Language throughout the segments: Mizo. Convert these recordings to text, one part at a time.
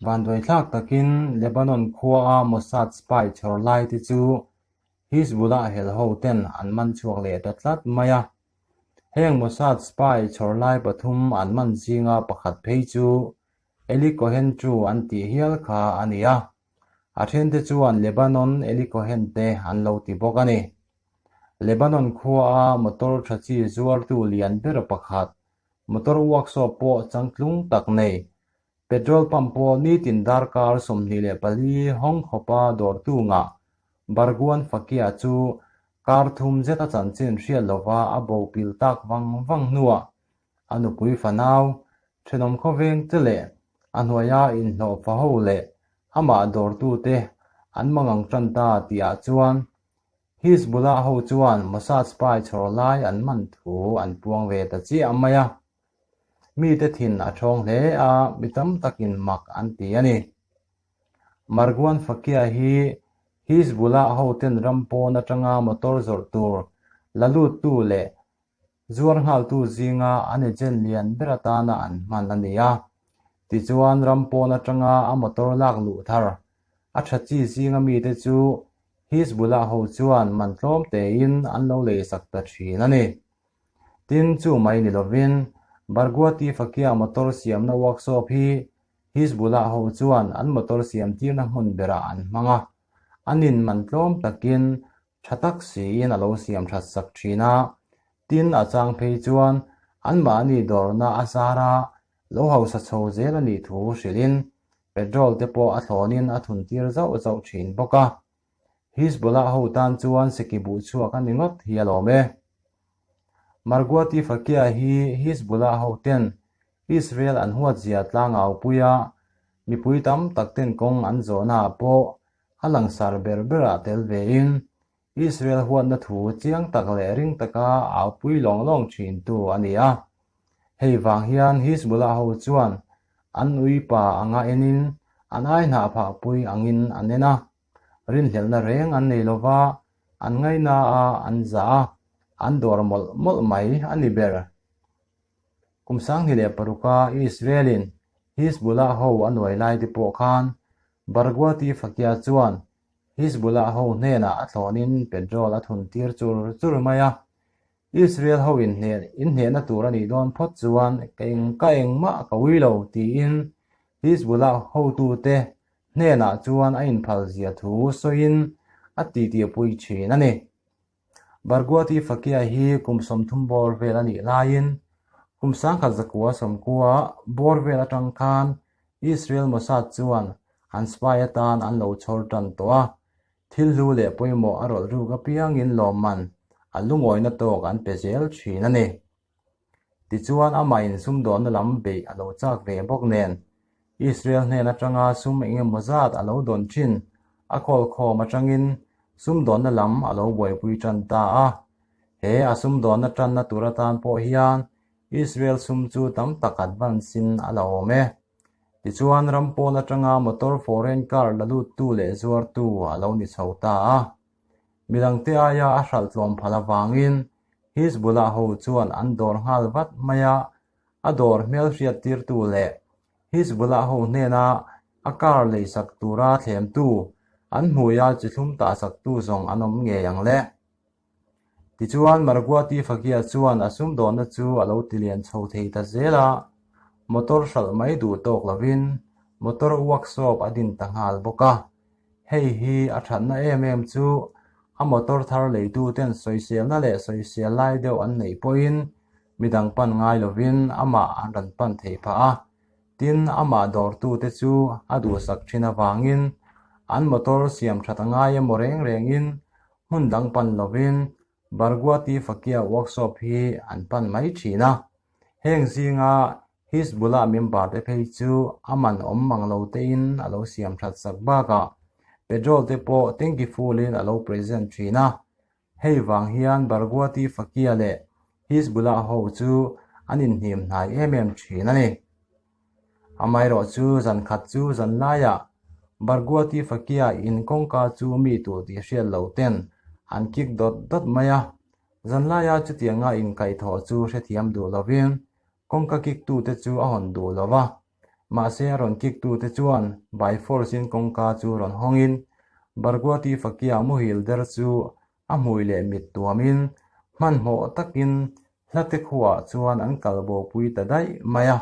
Vanduaithlak takin Lebanon khuaa Mossad spy chhawr lai te chu Hizbullah hel ho ten an man chhuak leh ta tlat mai a. Heng Mossad spy chhawr lai pathum an man zinga pakhat phei chu Eli Cohen chu an tih hial kha a ni a. A thente chuan Lebanon Eli Cohen te an lo ti bawk a ni. Lebanon khuaa motor tha chi zuartu lian ber pakhat, motor workshop pawh changtlung tak nei, petrol pump pawh nitin darkar 24 hawng khawpa dawrtu ngah Barguan Fakia chu kar thum zeta chanchin hriat lova a bo pil tak vang vang hnuah a nupui fanau, thenawm khawveng te leh a hnuaia inhlawh fa ho leh amah dawrtute an mangang tan ta tihah chuan Hizbullah ho chuan Mossad spy chhawr lai an man thu an puang ve ta chiah mai a. Mite thin a thawng hle a, mi tam takin mak an ti a ni. Marguan Fakia hi Hizbullah hoten ram pawn atanga motor zawrh tur la luttu leh Zuar nghaltu zinga an agent lian ber atana an hman a ni a. Tichuan ram pawn atanga a motor lak luh thar a tha chi zinga mite chu Hizbullah ho chuan man tlawm tein an lo leisak ta thin a ni. Tin, chu mai ni lovin Barghouti Fakia motor siamna workshop hi Hizbullah ho chuan an motor siam tirna hmun berah an hmang a. An in man tlawm takin Tha tak siin a lo siam that sak thin a, tin a chang phei chuan anmahni dawrna a zar a, lo hausa chho zel a nih thu hrilhin petrol te pawh a thlawnin a thun tir zauh zauh thin bawk a. Hizbullah ho tan chuan seki buh chhuak a ni ngawt hi a lawm e. Marguati Fakia hi Hizbullah ho ten Israel an huatzia tlangau pui a, mipui tam tak ten kawng an zawhnaah pawh A langsar ber berah tel vein Israel huatna thu chiang tak leh ring taka aupui lawng lawng thintu a ni a. Hei vang hian Hizbullah ho chuan an uipa anga enin an ai hnah phahpui angin an en a. Rinhlelhna reng an nei lova, an ngaina a, an zah a, an dawr mawlh mawlh mai a ni ber. Kum 2006 a Israel-in Hizbullah ho a nuai lai te pawh khan Barghouti Fakia chuan Hizbullah ho hnenah a thlawnin petrol a thun tir chur chur mai a. Israel ho inhnehna tur a nih dawn phawt chuan ka eng ka engmah ka ui lo tiin Hizbullah hotute hnenah chuan a inphal zia thu sawiin a titipui thin a ni. Barghouti Fakia hi kum 30 bawr vel a nih laiin kum 1990 bawr vel atang khan Israel Mossad chuan an spy atan an lo chhawr tan tawh a, thil hlu leh pawimawh a rawlh ruk apiangin lawmman a lungawina tawk an pe zel thin a ni. Tichuan amah in sumdawnna lam beih a lo chak ve bawk nen, Israel hnen atanga sum eng emaw zat a lo dawn thin a khawlkhawm atangin sumdawnna lam a lo buaipui tan ta a. He a sumdawnna tanna tur atan pawh hian Israel sum chu tam tak advance in a la awm e. Tichuan ram pawn atanga motor foreign car la luttu leh zuartu a lo ni chho ta a. Midangte aia a hralh tlawm phal avangin Hizbullah ho chuan an dawr nghal vat mai a, a dawr hmelhriat tirtu leh Hizbullah ho hnena a car leisak tura thlemtu, an hmuia chi thlum tahsaktu zawng an awm ngei ang le. Tichuan Marguati Fakia chuan a sumdawnna chu a lo tilian chho thei ta zel a, motor hralh mai duh tawk lovin motor workshop a din ta nghal bawk a. Hei hi a thatna em em chu a motor thar leituten sawiselna leh sawisel lai deuh an neih pawhin midang pan ngai lovin amah an rawn pan thei phah a, tin amah dawrtute chu a duhsak thin avangin an motor siam that a ngai emaw reng rengin hmun dang pan lovin Barghouti Fakia workshop hi an pan mai thin a. Heng zinga Hizbullah member te phei chu a man awm mang lo tein a lo siam that sak bakah petrol te pawh tanky full in a lo present thin a. Hei vang hian Barghouti Fakia leh Hizbullah ho chu an inhnim hnai em em thin a ni. Amaherawh chu zan khat chu zan laiah Barghouti Fakia in kawngka chu mi tur tih hriat lo ten an kick dawt dawt mai a. Zan laia chutianga inkaihthawh chu hrethiam duh lovin kawngka kick tute chu a hawn duh lo va. Mahse a rawn kick tute chuan by force in kawngka chu rawn hawngin Barguati Fakia muhil der chu a hmui leh mit tuamin hmanhmawh takin hlate khuaah chuan an kal bopui ta daih mai a.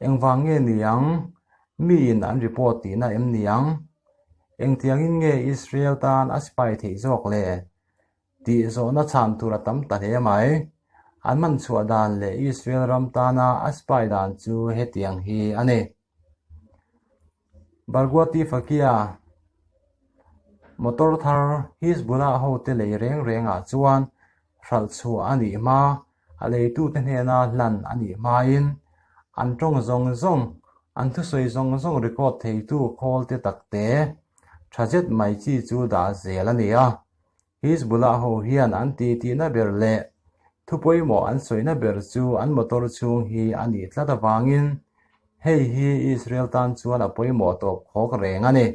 Engvang nge niang? Miin an report tihna em niang? Engtiangin nge Israel tan a spy theih zawk le? Tih zawhna chhan tur a tam ta hle mai. An man chhuah dan leh Israel ram tana a spy dan chu hetiang hi a ni. Barguati Fakia motor thar Hizbullah hote lei reng rengah chuan hralh chhuah a nih hma, a leitute hnena hlan a nih hmain an tawng zawng zawng, an thusawi zawng zawng record theitu khawl te takte tha zet mai chi chu dah zel a ni a. Hizbullah ho hian an titihna ber leh thu pawimawh an sawina ber chu an motor chhung hi a nih tlat avangin hei hi Israel tan chuan a pawimawh tawp khawk reng a ni.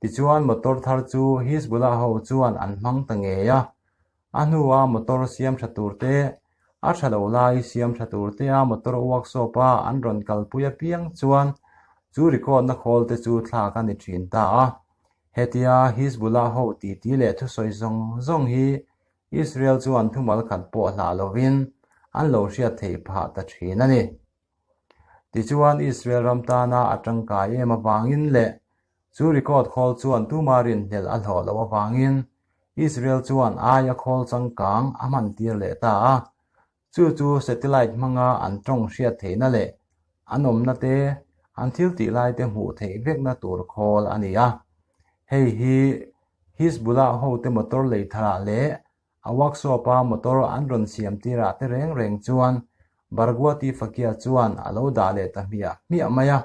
Tichuan motor thar chu Hizbullah ho chuan an hmang ta ngei a, a hnua motor siam tha tur te, a tha lo lai siam tha tur tea motor workshop a an rawn kalpui apiang chuan chu record na khawl te chu thlak a ni thin ta a. Hetia Hizbullah ho titi leh thusawi zawng zawng hi Israel chuan thumal khat pawh hlah lovin an lo hriat theih phah ta thin a ni. Tichuan Israel ram tana a tangkai em avangin leh chu record khawl chuan tuma rinhlelh a hlawh loh avangin Israel chuan aia khawl changkang a hman tir leh ta a. Chu chu satellite hmanga an tawng hriat theihna leh an awmna te, an thil tih lai te hmuh theih vekna tur khawl a ni a. Hei hi Hizbullah hote motor lei tharah leh a workshop-a motor an rawn siam tirah te reng reng chuan Barguati Fakia chuan a lo dah leh ta hmiah hmiah mai a.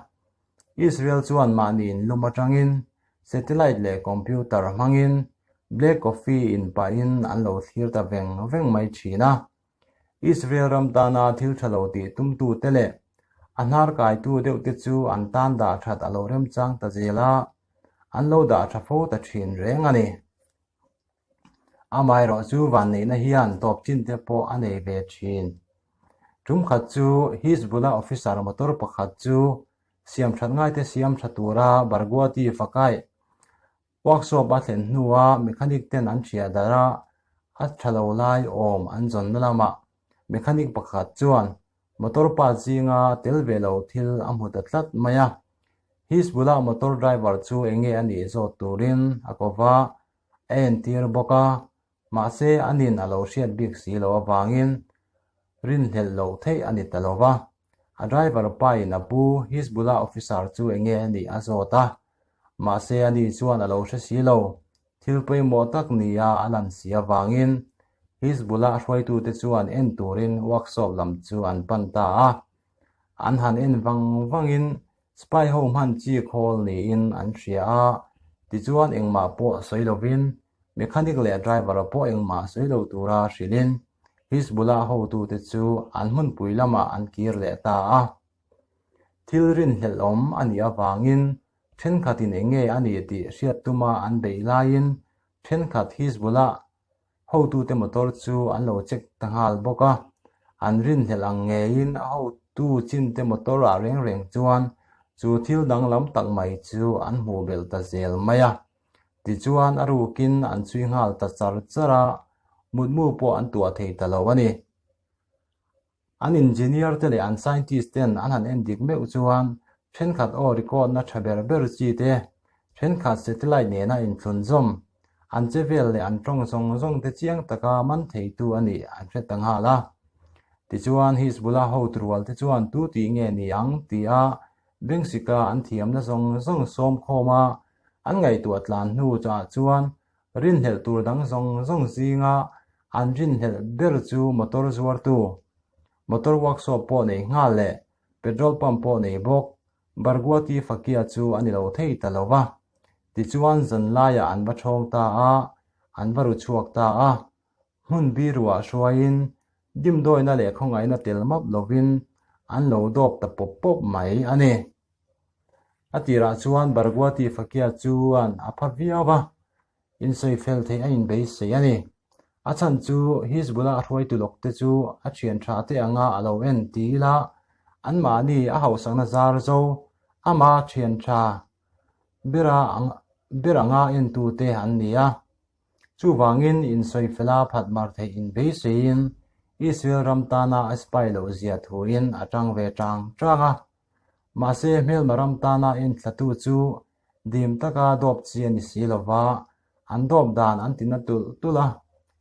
Israel chuan mahni inlum atangin satellite leh computer hmangin black coffee in pahin an lo thlir ta veng veng mai thin a. Israel ram tana thil tha lo tih tumtute leh a hnar kaitu deuhte chu an tan dah that a lo remchang ta zel a, an lo dah tha fo ta thin reng a ni. Amaherawh chu vanneihna hian tawp chin te pawh a nei ve thin. Tum khat chu Hizbullah officer motor pakhat chu siam that ngaite siam tha tura Barguati Fakai workshop a thlen hnua mechanic ten an thiah darh a, a tha lo lai awm an zawnna lamah mechanic pakhat chuan Motor pa zinga tel ve lo thil a hmu ta tlat mai a. Hizbullah motor driver chu eng nge a nih zawt turin a ko va, a entir bawk a, mahse a nin a lo hriat bik si loh avangin rinhlelh loh theih a ni ta lo va. A driver pain a pu Hizbullah officer chu eng nge a nih a zawt a, mahse ani chuan a lo hre si lo. Thil pawimawh tak nia a lan si avangin Hizbullah hruaitute chuan en turin workshop lam chu an pan ta a. An han en vang vangin spy ho hman chi khawl niin an hria a, tichuan engmah pawh sawi lovin mechanic leh driver pawh engmah sawi lo tura hrilhin Hizbullah hotute chu an hmunpui lamah an kir leh ta a. Thil rinhlelhawm a nih avangin Thenkhatin eng nge a nih tih hriat tuma an beih laiin thenkhat Hizbullah hotute motor chu an lo check ta nghal bawk a. An rinhlelh ang ngeiin a hotu chinte motor ah reng reng chuan chu thil danglam tak mai chu an hmuh belh ta zel mai a. Tichuan a rukin an chhui nghal ta char char a, mutmu pawh an tuah thei ta lo a ni. An engineer te leh an scientist ten an han en dik meuh chuan thenkhat aw record na tha ber ber chi te, thenkhat satellite nena inthlunzawm, an che vel leh an tawng zawng zawng te chiang taka man theitu a nih an hre ta nghal a. Tichuan Hizbullah hotu rual te chuan tu tih nge ni ang tia Bengsika an thiamna zawng zawng sawm khawm a, an ngaihtuah tlan hnu chah chuan Rinhlelh tur dang zawng zawng zinga an rinhlelh ber chu motor zuartu, motor workshop pawh nei nghal leh petrol pump pawh nei bawk Barguati Fakia chu a ni lo thei ta lo va. Tichuan zan laiah an va ṭhawng ta a, an va ru chhuak ta a. Hmun biruah hruaiin dimdawina leh khawngaihna tel map lovin an lo dawp ta pawp pawp mai a ni. A tirah chuan Barguati Fakia chuan a pha viau va, insawi fel theih a inbeisei a ni. A chhan chu Hizbullah hruaitu lawkte chu a thian tha te anga a lo en ti ila. Anmahni a hausakna zar zo, ama thian tha bera ber anga entute an ni a. Chuvangin insawifela phat mar theih inbeiseiin Israel ram tana a spy loh zia thuin a tang ve tang tang a. Mahse hmelma ram tana enthlatu chu dim taka dawp chi a ni si lova, an dawp dan an tina tulh tulh a,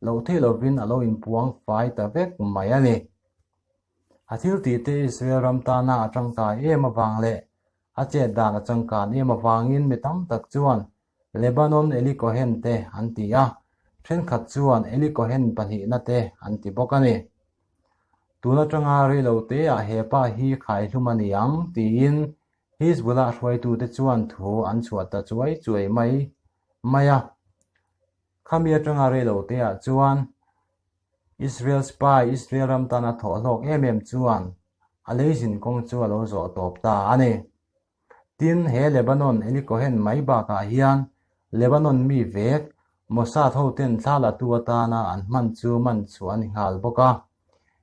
loh theih lovin a lo inpuang fai ta vek mai a ni. A thil tihte Israel ram tana a tangkai em avang leh a chet dan a changkan em avangin mi tam tak chuan Lebanon Eli Cohen te an ti a, thenkhat chuan Eli Cohen pahnihna te an ti bawk a ni. Tun atanga reilo teah he pa hi khaihlum a ni ang tiin Hizbullah hruaitute chuan thu an chhuah ta chuai chuai mai mai a. Khami atanga reilo teah chuan Israel spy Israel ram tana thawh hlawk em em chuan a leizin kawng chu a lo zawh tawp ta a ni. Tin, he Lebanon Eli Cohen mai bakah hian Lebanon mi vek Mossad hoten thla latu atana an hman chu man chhuah a ni nghal bawk a.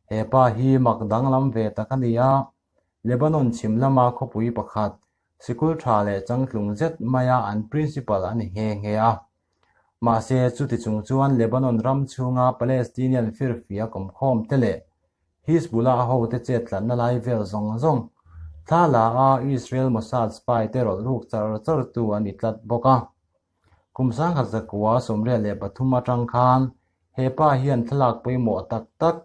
He pa hi mak danglam ve tak a ni a, Lebanon chhim lama khawpui pakhat, sikul tha leh changtlung zet maia an principal a ni nghe nghe a. Mahse, chuti chung chuan Lebanon ram chhunga Palestinian firfia kawmkhawm te leh Hizbullah hote chet tlatna lai vel zawng zawng thla la a Israel Mossad spy te rawlh ruk char char tu a ni tlat bawk a. Kum sangkhat zakua 83 atang khan he pa hian thlalak pawimawh tak tak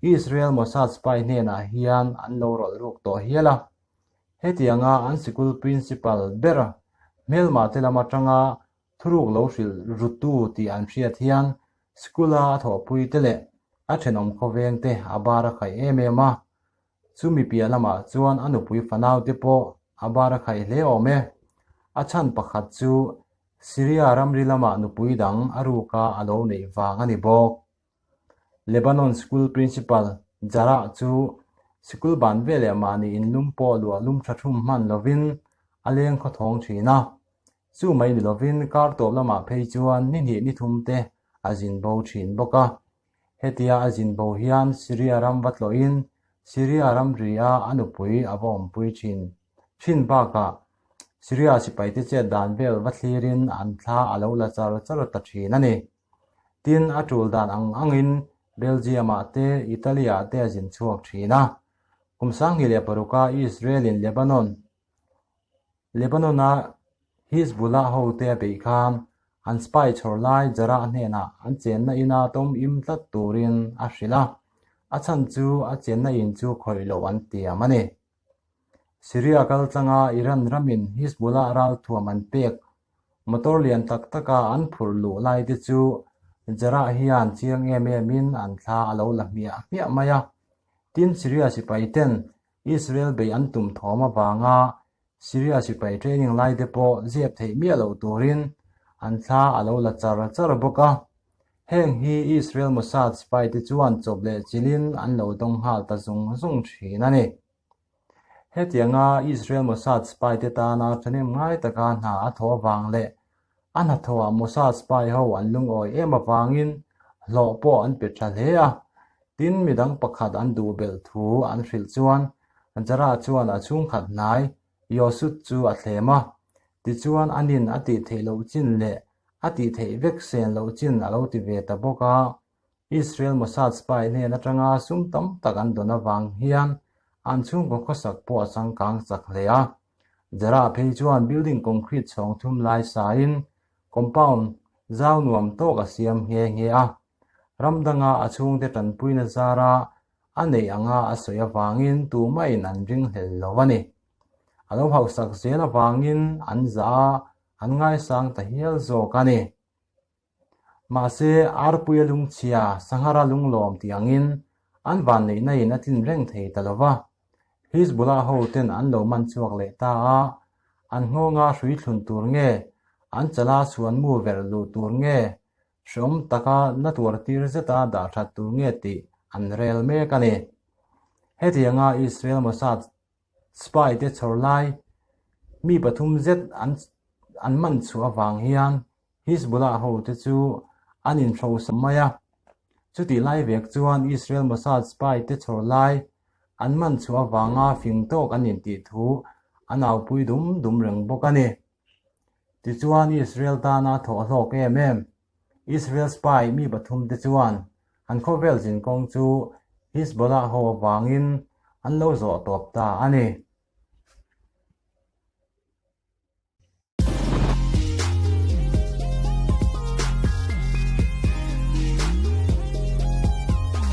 Israel Mossad spy hnenah hian an lo rawlh ruk tawh hial a. Hetianga an sikul principal ber hmelma te lam atanga thuruk lo hrilh rutu tih an hriat hian school-a a thawhpui te leh a thenawm khawveng te a bar a khaih em em a. Chumi piah lamah chuan a nupui fanau te pawh a bar a khaih hle awm e. A chhan pakhat chu Syria ramri lamah nupui dang a ruka a lo neih vang a ni bawk. Lebanon School Principal Jarrah chu sikul ban veleh mahni inlum pawh luah lum tha thum hman lovin a leng khawthawng thin a. Chu mai ni lovin kar tawp lamah phei chuan ni hnih ni thum te a zin bo thin bawk a. Hetia a zin bo hian Syria ram va tlawhin Syria ramri a a nupui a va awmpui thin thin bakah Syria sipaite chet dan vel va thlirin an thla a lo la char char ta thin a ni. Tin, a tul dan ang angin Belgium-ah te, Italy-ah te a zin chhuak thin a. Kum 2006-a Israel-in Lebanon, Lebanon-a Hizbullah hote a beih khan an spy chhawr lai Jarrah hnenah an chenna ina tawm im tlat turin a hrilh a, a chhan chu a chenna in chu khawih loh an tiam a ni. Syria kaltlanga Iran ramin Hizbullah ralthuam an pek Motor lian tak taka an phurh luh lai te chu Jarrah hian chiang em emin an thla a lo la hmiah hmiah mai a. Tin, Syria sipai ten Israel bei an tum thawm avanga Syria sipai training lai te pawh zep theih miah loh turin an thla a lo la char char bawk a. Heng hi Israel Mossad spy te chuan chawp leh chilhin an lo dawng nghal ta zung zung thin a ni. Hetianga Israel Mossad spy te tana thahnem ngai taka hna a thawh avang leh a hnathawhah Mossad spy ho an lungawi em avangin hlawh pawh an pe tha hle a. Tin, midang pakhat an duh belh thu an hrilh chuan Jarrah chuan a chhungkhat hnai Yosut chu a thlem a. Tichuan, anin a tih theih loh chin leh a tih theih vek sen loh chin a lo ti ve ta bawk a. Israel Mossad spy hnen atanga sum tam tak an dawn avang hian an chhungkaw khawsak pawh a changkang chak hle a. Jarrah phei chuan building concrete chhawng thum lai sain compound zau nuam tawk a siam nghe nghe a. Ram danga a chhungte tanpuina zara a neih anga a sawi avangin tumahin an ringhlel lo a ni. A lo hausak zel avangin an zah a, an ngaisang ta hial zawk a ni. Mahse, arpuia lungchhia, sanghara lunglawm tih angin an vanneihna in a tlin reng thei ta lo va. Hizbullah ho ten an lo man chhuak leh ta a, an nghawnga hrui thlun tur nge, an chala chhuan mu verh luh tur nge, hreawm taka na tuar tir zeta dah that tur nge tih an rel mek a ni. Hetianga Israel Mossad Spy te chhawr lai mi pathum zet an an man chhuah avang hian Hizbullah ho te chu an inhrosa mai a. Chutih lai vek chuan Israel Mossad spy te chhawr lai. An man chhuah avanga fing tawk an intih thu an aupui dum dum reng bawk a ni. Tichuan Israel tana thawh hlawk em em Israel spy mi pathumte chuan an khawvel zinkawng chu Hizbollah ho avangin an lo zawh tawp ta a ni.